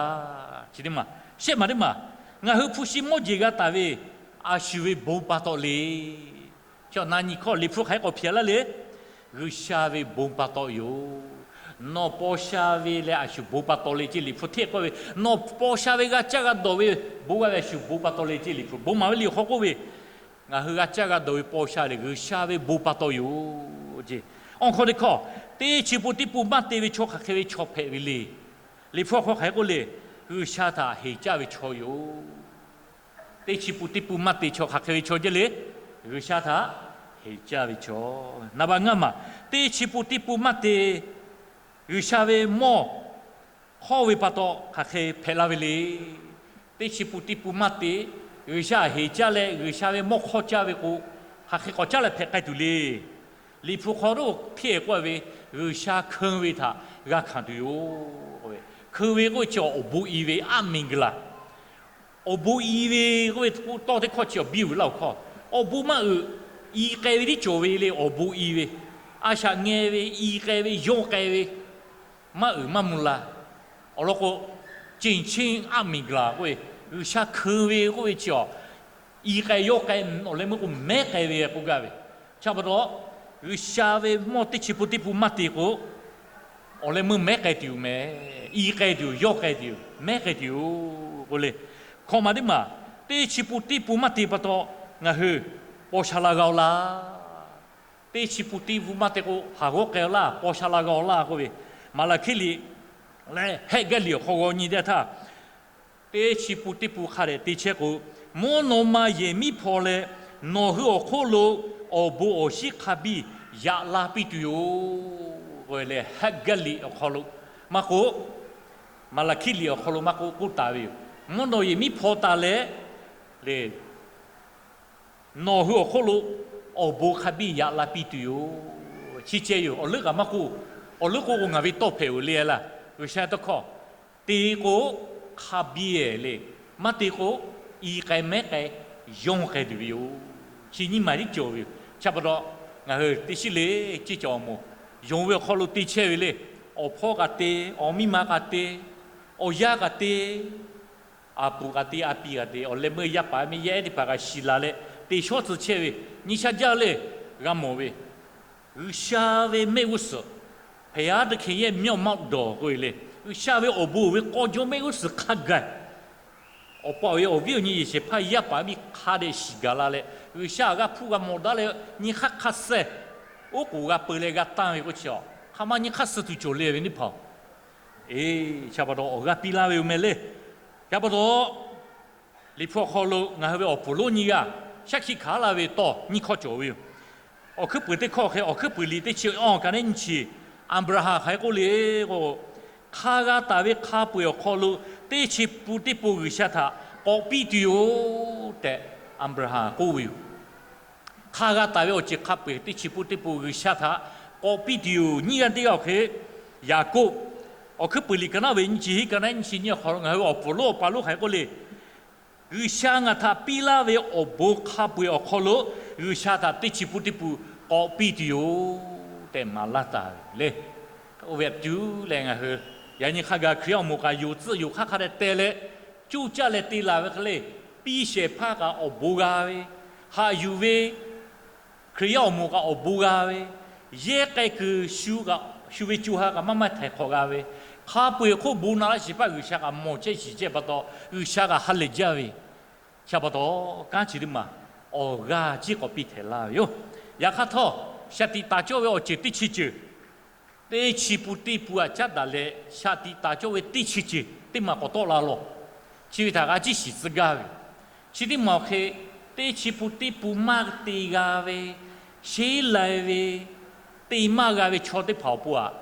Chi teˇ maˬ, shehˆ maˬ teˇ maˬ, ngaˬ hui hpu shi mawˇ jeˬ g'a taˍ ve a shu ve bon pa taw le. Chaw na nyi hkawˇ Liꞈ hpu hk'aˬ hk'e k'awꞈ hpiꞈ laˇ le. G'uiˬsha ve bon pa taw yoˬ. Nawˬ paw sha ve leh a shu bon pa taw le ce Liꞈ hpu hteˇ k'oˆ ve, nawˬ paw sha ve g'a caˇ g'a dawˬ ve bon g'a ve a shu bon pa taw le ce Liꞈ hpu. Bon maˍ ve liꞈ hk'aw k'oˆ ve, ngaˬ hui g'a caˇ g'a dawˬ ve paw sha lehˬ G'uiˬsha ve bon pa taw yoˬ ce. Awˬ hkawˇ teˇ hkawˇ, teˇ chi pun teˇ pun maˇ te ve chaw hk'aˬ hk'e ve chaw hpehꞈ ve le. Liꞈ hpu hk'aw hk'aˬ hk'e k'oˆ le, G'uiˬsha htaꞈ heˍ caˇ ve chaw yoˬ. Teˇ chi pun teˇ pun maˇ te chaw hk'aˬ hk'e ve chaw ceh le, G'uiˬsha htaꞈ heˍ caˇ ve chaw. Naˍ baꞈ ngaˇ maˬ, teˇ chi pun teˇ pun maˇ te, G'uiˬsha ve mawˇ hk'awˇ ve pa taw hk'aˬ hk'e hpehꞈ laˇ ve le. Teˇ chi pun teˇ pun maˇ te, G'uiˬsha heˍ caˇ leh G'uiˬsha ve mawˇ hk'awˇ caˇ ve k'o, hk'aˬ hk'e k'awꞈ caˇ leh hpehꞈ k'ai tuˬ le. Liꞈ hpu hk'aw lo hteˇ k'oˆ ve, G'uiˬsha hkeun ve htaꞈ g'a hkanˍ tuˬ yoˬ. Hkeun ve k'oˆ ve chi awˬ bon i ve aˉ miˍ gaˬ laˬ. Awˬ bon i ve k'oˆ ve tawˇ teˇ hkawˇ chi awˬ biˇ uiˍ laˇ awˬ hkawˇ. Awˬ bon maˇ uiˍ, i k'ai ve tiˉ cawˬ ve le. Awˬ bon i ve, a shaꞈ ngeh ve, i k'ai ve, yawˇ k'ai ve, maˇ uiˍ maˇ mvuh la. Awˬ lawn k'o, ceˬ cheˇ aˉ miˍ gaˬ laˬ k'oˆ ve, G'uiˬsha hkeun ve k'oˆ ve chi awˬ, i k'ai yawˇ k'ai, awˬ leh meuˇ k'o mehˉ k'ai ve k'oˆ gaˇ ve. Chi pa taw, G'uiˬsha ve mawˇ teˇ chi pun teˇ pun maˇ te k'o, awˬ leh meuˇ mehˉ k'ai tuˬ yoˬ mehˍ. I k'ai tuˬ yoˬ, yawˇ k'ai tuˬ yoˬ, mehˉ k'ai tuˬ yoˬ k'oˆ le. Hkawꞈ maˬ teˇ maˬ, teˇ chi pun teˇ pun maˇ te pa taw, ngaˬ hui paw sha la g'a-oˬ laˇ. Teˇ chi pun teˇ pun maˇ te k'o, haˍ g'awˇ k'ai-oˬ laˇ, paw sha la g'a-oˬ laˇ k'oˆ ve, Maˍlaˍhkiˆ liꞈ leh Hehˆ gaˇ liꞈ awˬ hk'aw g'aw nyi teˇ htaˇ, teˇ chi pun teˇ pun hk'a dehꞈ te chehˇ k'o, mvuhˇ naw ma yehˬ miˉ hpaw leh, nawˬ hui awˬ hk'oˆ lo awˬ bon awˬ shinˉ hk'a biˇ yaꞈ la piˇ tuˬ yoˬ k'oˆ ve leh, Hehˆ gaˇ liꞈ awˬ hk'aw lo maˇ k'oˆ, Maˍlaˍhkiˆ liꞈ awˬ hk'aw lo maˇ k'oˆ, k'oˆ taˍ ve yoˬ. Mvuhˇ naw yehˬ miˉ hpaw taˍ leh, le, nawˬ hui awˬ hk'oˆ lo awˬ bon hk'a biˇ yaꞈ la piˇ tuˬ yoˬ. Chi ceh yoˬ. Awˬ leuˉ kaꞈ maˇ k'oˆ, awˬ leuˉ k'oˆ k'o ngaˬ ve tawˇ hpehꞈ-oˬ le laˇ. G'uiˬsha tawˇ hkawˇ, te k'o hk'a biˇ-e le, maˇ te k'o i k'ai mehˉ k'ai, yawˇ k'ai tuˬ ve yoˬ. Chi nyiˇ maˬ tiˉ cawˬ ve yoˬ. Chi pa taw, ngaˬ hui teˇ shiˉ le, ceˇ cawˬ awˬ moˍ, yonˍ ve awˬ hk'aw lo te chehˇ ve le. Awˬ hpawˇ kaꞈ te, awˬ miˇ ma kaꞈ te, awˬ yaˇ kaꞈ te, a puˍ kaꞈ te, a piˍ kaꞈ te, awˬ leh meuˇ yaˇ paˍ miˇ yaˇ ehˉ teˇ hpaˍ kaꞈ shiˍ laˬ leh te shawˉ tcuh chehˇ ve, nyi sha jaˇ le, g'a mawˬ ve, G'uiˬsha ve mehˆ g'uˇ suhˍ, ဘုရားသခင်ရဲ့ မျက်မှောက်တော် k'oˆ ve le, G'uiˬsha ve awˬ bon ve k'aw jawˇ mehˆ g'uˇ suhˍ hk'a gaˬ, awˬ pa awˬ e awˬ viˉ awˬ nyi yehˬ shehˍ hpaˇ yaˇ paˍ miˇ hk'a dehꞈ shiˍ gaˬ la leh, G'uiˬsha g'a hpuˇ g'a mawˬ daꞈ leh nyi hk'aˇ hk'a suh, oˉ k'oˍ g'a peu leh g'a tanˇ ve k'oˆ chi, hk'aˬ ma nyi hk'aˇ suh tuˬ cawˬ le ve teˇ hpaˍ-oˬ. Eˬ, chi pa taw awˬ g'aˇ piˇ laˇ ve yoˬ mehˍ le. Chi pa taw, Liꞈ hpu awˬ hk'aw lo ngaˬ hui ve awˬ puˍ lonˉ nyiˇ g'aˇ shaˉ hkiˆ hkanˍ laˇ ve tawˇ nyiˇ hkawˇ cawˬ ve yoˬ. Awˬ hkuiˉ puiˍ teˇ hkawˇ hk'e, Awˬ hkuiˉ puiˍ liꞈ teˇ chi awˇ ka neˉ nyiˇ chi, Aˍbraˍhanˍ hk'aˬ hk'e k'oˆ le k'o, hk'a g'a taˍ ve hk'a peu-eˬ awˬ hk'aw lo teˇ chi pun teˇ pun G'uiˬsha htaꞈ k'awꞈ piˇ tuˬ yoˬ tehꞈ, Aˍbraˍhanˍ k'oˆ ve yoˬ. Hk'a g'a taˍ ve awˬ ceuˬ hk'a peu-eˬ teˇ chi pun teˇ pun G'uiˬsha htaꞈ k'awꞈ piˇ tuˬ yoˬ. Nyiˇ g'aˇ teˇ g'aˇ awˬ hk'e, Yaˍkoˆ, Awˬ hkuiˉ puiˍ liꞈ ka naˉ ve nyiˇ chi hiˉ ka naˉ nyiˇ chi nyiˇ awˬ hk'aw lo ngaˬ hui ve awˬ puˍ lonˉ awˬ pa lonˉ hk'aˬ hk'e k'oˆ le, G'uiˬsha ngaˬ htaꞈ piˇ laˇ ve awˬ bon hk'a peu-eˬ awˬ hk'aw lo, G'uiˬsha htaꞈ teˇ chi pun teˇ pun k'awꞈ piˇ tuˬ yoˬ tehꞈ maˍ laˇ taˍ ve le. Oˇ ve tuˬ leh ngaˬ hui yaꞈ nyi hk'a gaˬ Hkriꞈ yaˇ awˬ moˍ kaꞈ yonˍ tcuhˆ yonˍ hk'aˇ hk'a dehꞈ te leh, cuˇ caˇ leh te laˬ ve hk'e le, piˇ shehˍ hpaˇ kaꞈ awˬ bon g'a ve, haꞈ yuˬ ve Hkriꞈ yaˇ awˬ moˍ kaꞈ awˬ bon g'a ve, yehˇ k'ai kuiˬ shu ve co ha kaꞈ maˇ maˇ htaiˍ hk'awꞈ g'a ve, hk'a peu-eˬ hk'oˆ bon na laˇ shehˍ hpaˇ G'uiˬsha kaꞈ mawˬ chehˇ shiˍ chehˇ pa taw, G'uiˬsha kaꞈ ha lehˬ jaˇ ve. Chi pa taw, kanˉ chi teˇ maˬ awˬ g'aˇ ciˉ k'awꞈ piˇ htehꞈ laˇ ve yoˬ. Yaꞈ hk'aˇ htawˇ, shaˍ tiꞈ taˍ cawˇ ve awˬ ceuˬ teˇ chi ceuˬ, teˇ chi pun teˇ pun aꞈ caˉ daꞈ leh shaˍ tiꞈ taˍ cawˇ ve teˇ chi ceuˬ teˇ maˬ k'awꞈ tawˆ la lawˬ. Chi ve htaꞈ g'a ciˉ shiˍ tcuh gaˇ ve. Chi teˇ maˬ awˬ hk'e, teˇ chi pun teˇ pun maˇ te g'a ve, sheˉ lai ve, te maˇ g'a ve chaw teˇ hpaˍ awˬ pon aꞈ,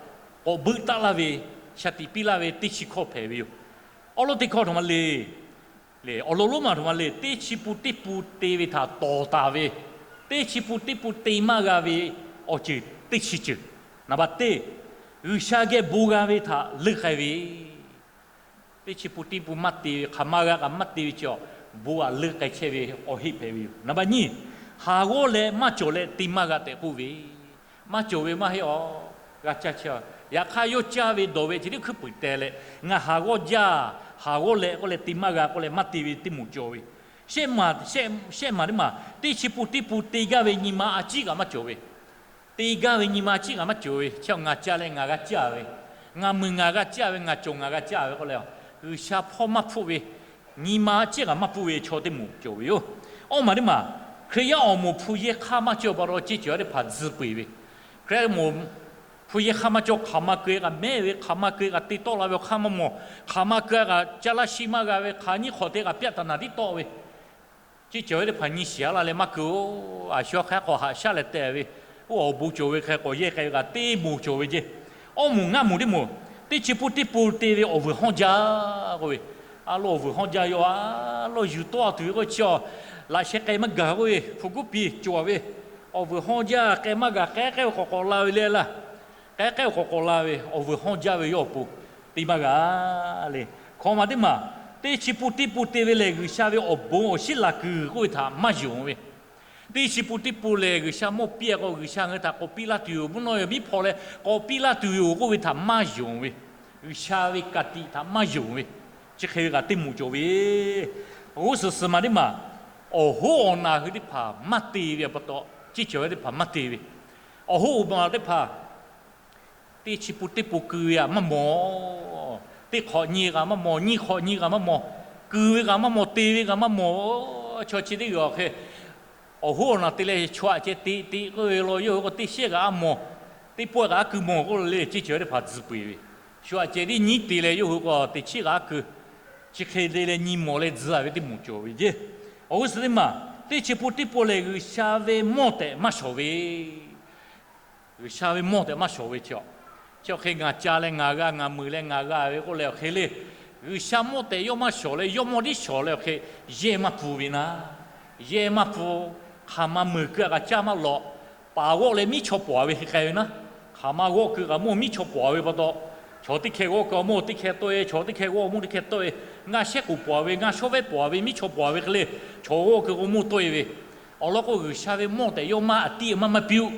k'awꞈ beuꞈ taˆ laˇ ve, shaˍ tiꞈ piˇ laˇ ve teˇ chi hkawˇ hpehꞈ ve yoˬ. Awˉ lawˉ teˇ hkawˇ htaꞈ ma le, le awˬ lawn lonˉ ma htaꞈ ma le, teˇ chi pun teˇ pun te ve htaꞈ tawˍ taˍ ve, teˇ chi pun teˇ pun te maˇ g'a ve awˬ ceuˬ teˇ chi ceuˬ. Naˍ baˬ teˇ, G'uiˬsha geh bon g'a ve htaꞈ leuˆ k'ai ve. Teˇ chi pun teˇ pun maˇ te ve, hk'aˬ ma g'a kaꞈ maˇ te ve chi awˬ, bon aꞈ leuˆ k'ai chehˇ ve awˬ heˆ hpehꞈ ve yoˬ. Naˍ baˬ nyiˇ, haˍ g'awˇ leh maˇ cawˬ leh te maˇ g'a tehꞈ k'oˆ ve, maˇ cawˬ ve maˇ heˆ a, g'a caˇ chehˇ a. Yaꞈ hk'aˇ yawˇ caˇ ve dawˬ ve chi teˇ hkuiˉ puiˍ teh leh, ngaˬ haˍ g'awˇ jaˇ, haˍ g'awˇ leh k'oˆ leh te maˇ g'a k'oˆ leh maˇ te ve teˇ moˍ cawˬ ve. Shehˆ maˬ, shehˆ maˬ teˇ maˬ, teˇ chi pun teˇ pun te gaˇ ve nyi ma a ciˉ kaꞈ maˇ cawˬ ve. Te gaˇ ve nyi ma a ciˉ kaꞈ maˇ cawˬ ve. Chi ngaˬ caˇ leh ngaˬ g'a caˇ ve, ngaˬ muiˬ ngaˬ g'a caˇ ve, ngaˬ cawˬ ngaˬ g'a caˇ ve k'oˆ leh, G'uiˬsha hpawˇ maˇ hpfuhˆ ve, nyi ma a ciˉ kaꞈ maˇ pfuhˆ ve chaw teˇ moˍ cawˬ ve yoˬ. Awˇ maˬ teˇ maˬ, Hkriꞈ yaˇ awˬ moˍ hpu yehˇ hk'aˇ maˇ cawˇ pa taw ceˇ cawˬ yaˇ teˇ hpaˍ tzuhˬ peu-eˬ ve. Hkriꞈ yaˇ awˬ moˍ hpu yehˇ hk'aˇ maˇ cawˇ, hk'aˬ ma keu kaꞈ mehˉ ve, hk'aˬ ma keu kaꞈ te tawˆ la ve awˬ hk'aˇ maˇ mawˬ, hk'aˬ ma keu kaꞈ caˇ laˇ sheˆ maˇ g'a ve, hk'aˬ nyiˇ hk'awꞈ te kaꞈ ပြဿနာ tiˉ tawˆ ve, ceˇ cawˬ ve teˇ hpaˍ nyi shiˍ a laˇ leh maˇ keu-oˬ, a shu hk'e k'awꞈ haꞈ shaˉ leh teh ve, oˇ awˬ bon cawˬ ve hk'e k'awꞈ yehˇ k'ai ve kaꞈ teˇ moˍ cawˬ ve ceˇ. Awˇ moˍ ngaˇ moˍ teˇ moˍ, teˇ chi pun teˇ pun te ve awˬ vuiˬ hawˇ jaˇ k'oˆ ve, A lawˇ awˬ vuiˬ hawˇ jaˇ yaw a lawˇ yuˬ tawˆ tuˬ ve k'oˆ chi a, laꞈ sheh k'ai maˇ gaˬ k'oˆ ve hpu guˉ piˇ cawˬ ve, awˬ vuiˬ hawˇ jaˇ k'ai maˇ gaˬ k'ehˉ k'ehˉ ve k'awꞈ k'awꞈ la ve le laˇ. K'ehˉ k'ehˉ ve k'awꞈ k'awꞈ la ve awˬ vuiˬ hawˇ jaˇ ve yawˇ awˬ pon te maˇ g'a le. Hkawꞈ maˬ teˇ maˬ, teˇ chi pun teˇ pun te ve lehˬ, G'uiˬsha ve awˬ bon awˬ shiˉ laꞈ kuiˬ k'oˆ ve htaꞈ maˇ yonˍ ve. Teˇ chi pun teˇ pun lehˬ, G'uiˬsha mawˇ piˇ k'o G'uiˬsha ngaˬ hui htaꞈ k'awꞈ piˇ laˇ tuˬ yoˬ, mvuhˇ naw yaˬ miˉ hpaw leh k'awꞈ piˇ laˇ tuˬ yoˬ k'oˆ ve htaꞈ maˇ yonˍ ve. G'uiˬsha ve ka tiꞈ htaꞈ maˇ yonˍ ve, chi hk'e ve kaꞈ teˇ moˍ cawˬ ve. Awˬ g'uˇ suhˍ suhˍ maˬ teˇ maˬ, awˬ hoˉ awˬ naˬ hui teˇ hpaˍ maˇ te ve pa taw, ceˇ cawˬ ve teˇ hpaˍ maˇ te ve. Awˬ hoˉ awˬ naˬ teˇ hpaˍ teˇ chi pun teˇ pun keu ve kaꞈ maˇ mawˬ. Teˇ hk'awꞈ nyi kaꞈ maˇ mawˬ, nyiˇ hk'awꞈ nyi kaꞈ maˇ mawˬ, keu ve kaꞈ maˇ mawˬ, te ve kaꞈ maˇ mawˬ. Chaw chi teˇ g'aˇ awˬ hk'e awˬ hoˉ awˬ naˬ te leh chaw aꞈ ceh teꞈ teꞈ k'oˆ ve law, yawˇ hui k'o teˇ shehˆ kaꞈ a mawˬ, teˇ pawehˇ kaꞈ a keu mawˬ k'oˆ lo le, ceˇ cawˬ ve teˇ hpaˍ tcuh peu-eˬ ve. Chaw aꞈ ceh tiˉ nyiˉ te leh yawˇ hui k'o teˇ chiˉ kaꞈ a keu, chi hk'e te leh nyi mawˬ leh tzuhꞈ ve teˇ moˍ cawˬ ve ceˇ. Awˬ g'uˇ suhˍ teˇ maˬ, teˇ chi pun teˇ pun lehˬ, G'uiˬsha ve mawˇ tehꞈ maˇ shawˍ ve. G'uiˬsha ve mawˇ tehꞈ maˇ shawˍ ve chi a, chi awˬ hk'e ngaˬ ca leh ngaˬ g'a, ngaˬ meunˍ leh ngaˬ g'a ve k'oˆ leh awˬ hk'e le. G'uiˬsha mawˇ tehꞈ yawˇ maˇ shawˍ leh, yawˇ mawˇ tiˉ shawˍ leh awˬ hk'e yehˇ maˇ pfuhˍ ve na. Yehˇ maˇ pfuhˍ, hk'aˬ ma meunˍ keu kaꞈ caˇ maˇ lawꞈ. Paˍ g'awˆ leh miˉ chaw pawˍ ve hk'e k'ai ve na. Hk'aˬ ma g'awˆ keu kaꞈ mawˇ miˉ chaw pawˍ ve pa taw, chaw teˇ hkeh g'awˆ keu awˬ mawˇ teˇ hkeh tawˆ e, chaw teˇ hkeh g'awˆ awˬ mawˇ teˇ hkeh tawˆ e, ngaˇ shehˉ k'oˍ pawˍ ve, ngaˇ shawˉ vehˉ pawˍ ve, miˉ chaw pawˍ ve hk'e le, chaw g'awˆ keu k'o mawˇ tawˆ e ve. Awˬ lawn k'o, G'uiˬsha ve mawˇ tehꞈ yawˇ maˇ a tiˉ maˇ maˇ piˇ-oˆ.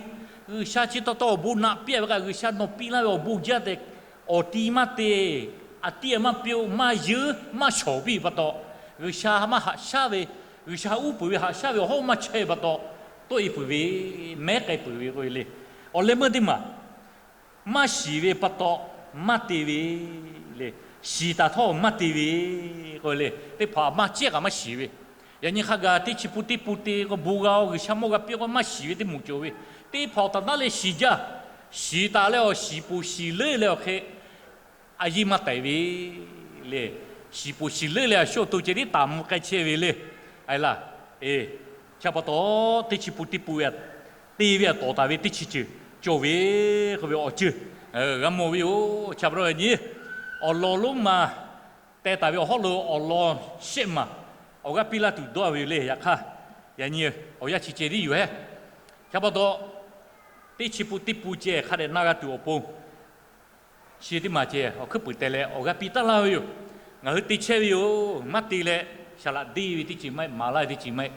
G'uiˬsha chi taw taw awˬ bon naꞈ piˇ ve kaꞈ, G'uiˬsha nawˬ piˇ laˇ ve awˬ bon jaˇ tehꞈ awˬ ti maˇ te, a tiˉ maˇ piˇ-oˆ, maˇ yeunˇ maˇ shawˍ piˇ pa taw, G'uiˬsha maˇ haꞈ shaˉ ve, G'uiˬsha uˉ peunˍ ve haꞈ shaˉ ve awˬ hawˉ maˇ chehˇ ve pa taw, tawˆ e peuˬ ve, mehˉ k'ai peuˬ ve k'oˆ ve le. Awˬ leh meuˇ teˇ maˬ, maˇ shiˍ ve pa taw maˇ te ve le. Shiˍ taˍ htawˇ maˇ te ve k'oˆ ve le. Teˇ hpaˍ maˇ cehˇ kaꞈ maˇ shiˍ ve. Yaꞈ nyi hk'a gaˬ teˇ chi pun teˇ pun te k'o bon g'a-o, G'uiˬsha mawˇ g'a piˇ k'o maˇ shiˍ ve teˇ moˍ cawˬ ve. Teˇ hpaˍ awˬ taˍ naˉ leh shiˍ jaˇ. Shiˍ taˍ leh awˬ shiˍ poˍ shiˍ leuˉ leh awˬ hk'e a yeˇ maˇ taiˍ ve le. Shiˍ poˍ shiˍ leuˉ leh a shu awˬ to ceh tiˉ taˍ mvuh k'ai chehˇ ve le. Aˬ laˇ, e, chi pa taw teˇ chi pun teˇ pun ve te ve a tawˍ taˍ ve teˇ chi ceuˬ cawˬ ve k'oˆ ve awˬ ceuˬ g'a mawˬ ve yoˬ. Chi pa taw yaꞈ nyi awˬ lawn lonˉ ma teh taˍ ve awˬ hawˉ lo awˬ lawn shehˆ maˬ awˬ g'aˇ piˇ laˇ tuˬ dawˇ ve yoˬ le. Yaꞈ hk'aˇ, yaꞈ nyi awˬ yanˇ chi ceh tiˉ yoˬ hehˉ. Chi pa taw teˇ chi pun teˇ pun ceh hk'a dehꞈ na g'a tuˬ awˬ pon, chi teˇ maˬ ceh awˬ hkuiˉ puiˍ teh leh awˬ g'aˇ piˇ taˉ laˇ ve yoˬ. Ngaˬ hui te chehˇ ve yoˬ. Maˇ te leh, shaˍ laꞈ deˇ ve teˇ ceuˬ maˇ heˆ, maˍ laˇ ve teˇ ceuˬ maˇ heˆ.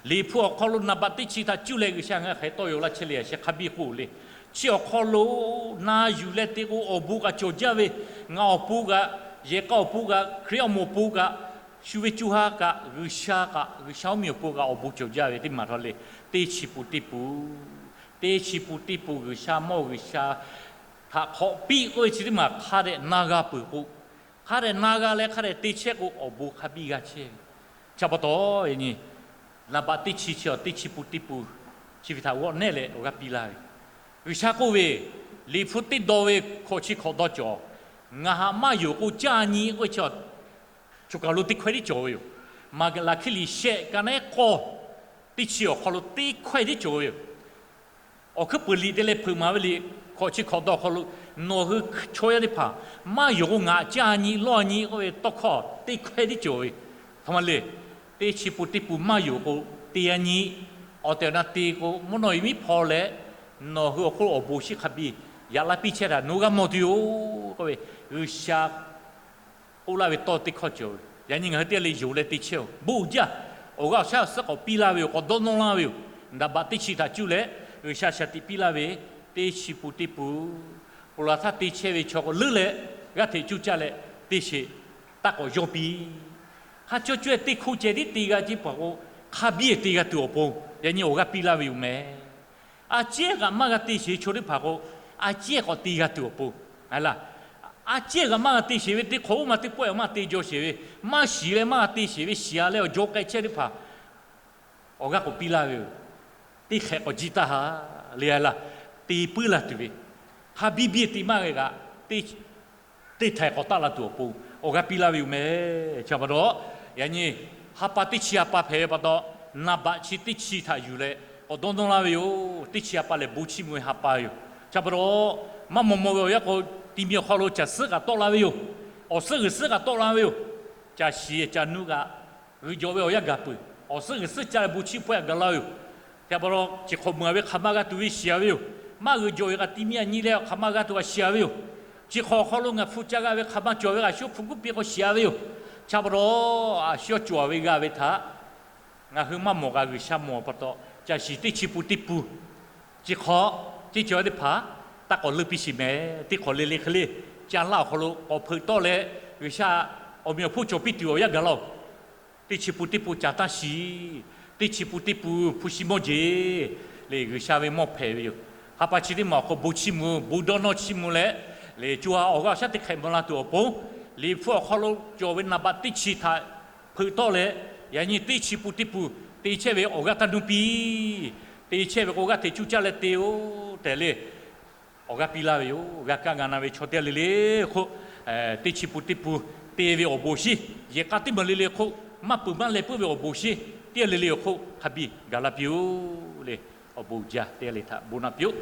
Liꞈ hpu awˬ hk'aw lo naˍ baꞈ teˇ chi htaꞈ cuˇ leh G'uiˬsha ngaˬ hui hk'aˬ hk'e tawˇ yaw laˇ chehˇ le, a sheh hk'a biˇ k'oˆ le. Chi awˬ hk'aw lo na yuˬ leh te k'o awˬ bon kaꞈ cawˬ jaˇ ve, ngaˬ awˬ pon kaꞈ, yehˬ k'a awˬ pon kaꞈ, Hkriꞈ awˬ moˍ awˬ pon kaꞈ, shu ve co ha kaꞈ, G'uiˬsha kaꞈ, G'uiˬsha mvuhˇmiˬ awˬ pon kaꞈ awˬ bon cawˬ jaˇ ve teˇ maˬ htawˇ le. Teˇ chi pun teˇ pun, teˇ chi pun teˇ pun G'uiˬsha mawˇ G'uiˬsha htaꞈ hk'awꞈ piˇ k'oˆ ve chi teˇ maˬ hk'a dehꞈ na g'a peuˬ k'o, hk'a dehꞈ na g'a leh hk'a dehꞈ te chehˇ k'o awˬ bon hk'a biˇ g'a chehˇ ve. Chi pa taw, yaꞈ nyi naˍ baꞈ teˇ chi chi awˬ teˇ chi pun teˇ pun chi ve htaꞈ g'awˆ nehˆ leh awˬ g'aˇ piˇ laˇ ve. G'uiˬsha k'oˆ ve, Liꞈ hpu teˇ daw ve hkawꞈ chi hkawꞈ dawˇ cawˬ, ngaˬ haꞈ maˇ yonˍ k'o caˇ nyi k'oˆ ve chi a, choˬ kaˬ lo teˇ hkawehˇ tiˉ cawˬ ve yoˬ. Maˍ laˍ hkiˉ liꞈ shehˆ ka naˉ ehˉ k'awˇ teˇ chi awˬ hk'aw lo teˇ hkawehˇ tiˉ cawˬ ve yoˬ. Awˬ hkuiˉ puiˍ liꞈ te leh hpeuꞈ maˍ ve liꞈ hkawꞈ chi hkawꞈ dawˇ hk'aw lo, nawˬ hui chaw yaˇ teˇ hpaˍ maˇ yonˍ k'o ngaˬ caˇ nyi lawˇ nyi k'oˆ ve tawˇ hkawˇ teˇ hkawehˇ tiˉ cawˬ ve. Hk'aˬ ma le, teˇ chi pun teˇ pun maˇ yonˍ k'o te a nyi, awˬ tehˬ awˬ na te k'o mvuhˇ naw e miˉ hpaw leh nawˬ hui awˬ hk'oˆ lo awˬ bon shiˉ hk'a biˇ yaꞈ laˇ piˇ chehˇ htaꞈ nawˬ hui g'a mawˬ tuˬ yoˬ k'oˆ ve, G'uiˬsha k'oˆ laˇ ve tawˇ teˇ hkawˇ cawˬ ve. Yaꞈ nyi ngaˬ hui teˇ g'aˇ le yonˍ leh te chehˇ-oˬ, bon jaˇ. Awˬ g'aˇ awˬ shaˉ awˬ suhˉ k'awꞈ piˇ laˇ ve yoˬ. K'awꞈ dawˇ nawˇ laˇ ve yoˬ. Naˍ baꞈ teˇ chi htaꞈ cuˇ leh G'uiˬsha shaˍ tiꞈ piˇ laˇ ve teˇ chi pun teˇ pun, ponˬ laˬ htaˇ te chehˇ ve chaw k'o leuˉ leh g'aˇ hteꞈ cuˇ caˇ leh teˇ sheˍ taˇ k'awꞈ yawˇ piˇ. Hk'a caw caw teˇ hkoˇ ceh tiˉ te g'a ceˇ paˍ k'o, hk'a biˇ te g'a tuˬ awˬ pon yaꞈ nyi awˬ g'aˇ piˇ laˇ ve yoˬ mehˍ. A ciˉ kaꞈ maˇ g'a te sheˍ ve chaw teˇ hpaˍ k'o, a ciˉ k'awꞈ te g'a tuˬ awˬ pon, a ciˉ kaꞈ maˇ g'a te sheˍ ve teˇ hk'awꞈ oˇ ma teˇ pawehˇ maˇ te jaw sheˍ ve, maˇ shiˍ leh maˇ g'a te sheˍ ve shiˍ-a leh awˬ jaw k'ai chehˇ teˇ hpaˍ awˬ g'aˇ k'awꞈ piˇ laˇ ve yoˬ. Teˇ hk'ehꞈ k'awꞈ jiˇ taˇ ha le, a laˇ, te puiˉ laˇ tuˬ ve, hk'a biˇ biˇ te maˇ g'a kaꞈ, teˇ htaiˍ k'awꞈ taˆ la tuˬ awˬ pon awˬ g'aˇ piˇ laˇ ve yoˬ mehˍ. Chi pa taw, yaꞈ nyi ha pa teˇ chi ha pa hpehꞈ ve pa taw, naˍ baꞈ chi teˇ chi htaꞈ yuˬ leh k'awꞈ dawˇ nawˇ laˇ ve yoˬ. Teˇ chi ha pa lehˬ bon chiˇ mvuh ve ha pa yoˬ. Chi pa taw, maˇ maw maw ve awˬ yanˇ k'o, ti mi awˬ hk'aw lo caˬ suhˉ kaꞈ tawˆ la ve yoˬ. Awˬ suhˉ g'uiˬ suhˉ kaꞈ tawˆ la ve yoˬ. Caˬ shiˍ caˬ nuˇ kaꞈ g'uiˬ jawˬ ve awˬ yanˇ gaˬ peuˬ. Awˬ suhˉ g'uiˬ suhˉ caˇ leh bon chiˇ pawehˇ gaˬ la ve yoˬ. Hk'e pa taw, chi hk'awꞈ meuˬ ve hk'aˬ ma g'a tuˬ ve shiˍ-a ve yoˬ. Maˇ g'uiˬ jawˬ ve kaꞈ ti miˇ a nyi leh hk'aˬ ma g'a tuˬ kaꞈ shiˍ-a ve yoˬ. Chi hk'awꞈ awˬ hk'aw lo ngaˬ hpu ca g'a ve hk'aˬ ma cawˬ ve kaꞈ shu hpu kuˉ piˇ k'o shiˍ-a ve yoˬ. Chi pa taw, a shu cawˬ ve g'a ve htaꞈ ngaˬ hui maˇ mawˬ kaꞈ G'uiˬsha mawˬ pa taw, caˬ shiˍ teˇ chi pun teˇ pun chi hk'awꞈ teˇ cawˬ teˇ hpaˍ taˇ k'awꞈ leuˆ piˇ shiˍ mehˍ. Teˇ hk'awꞈ le le hk'e le, ca laˇ awˬ hk'aw lo k'awꞈ hpeuꞈ tawˆ leh, G'uiˬsha awˬ meꞈ awˬ hponˇ cawˬ piˇ tuˬ awˬ yanˇ gaˬ laˇ-oˬ. Teˇ chi pun teˇ pun caˬ taˇ shiˍ. Teˇ chi pun teˇ pun hpu shi mawˇ jeˬ le, G'uiˬsha ve mawˇ hpehꞈ ve yoˬ. Hk'a pa chi teˇ maˬ awˬ hk'aw bon chiˇ mvuh, bon dawˇ nawˇ chiˇ mvuh leh, le co ha awˬ g'aˇ awˬ shaˉ teˇ hk'ehꞈ mvuh la tuˬ awˬ pon, Liꞈ hpu awˬ hk'aw lo cawˬ ve naˍ baꞈ teˇ chi htaꞈ hpeuꞈ tawˆ leh, yaꞈ nyi teˇ chi pun teˇ pun te chehˇ ve awˬ g'aˇ taˇ nuˇ piˇ. Te chehˇ ve k'o g'aˇ hteꞈ cuˇ caˇ leh te-oˬ tehꞈ le, awˬ g'aˇ piˇ laˇ ve yoˬ. G'a kaˇ g'a na ve chaw teˇ g'aˇ le le k'o, teˇ chi pun teˇ pun te ve awˬ bon shinˉ, yehˬ k'a teˇ maˬ le le k'o, maˇ peuˬ maˇ leh puiˉ ve awˬ bon shinˉ teˇ g'aˇ le le awˬ hk'oˆ hk'a biˇ gaˬ la piˇ-oˬ le. Awˬ bon jaˇ teˇ g'aˇ le htaꞈ bon na piˇ-oˆ.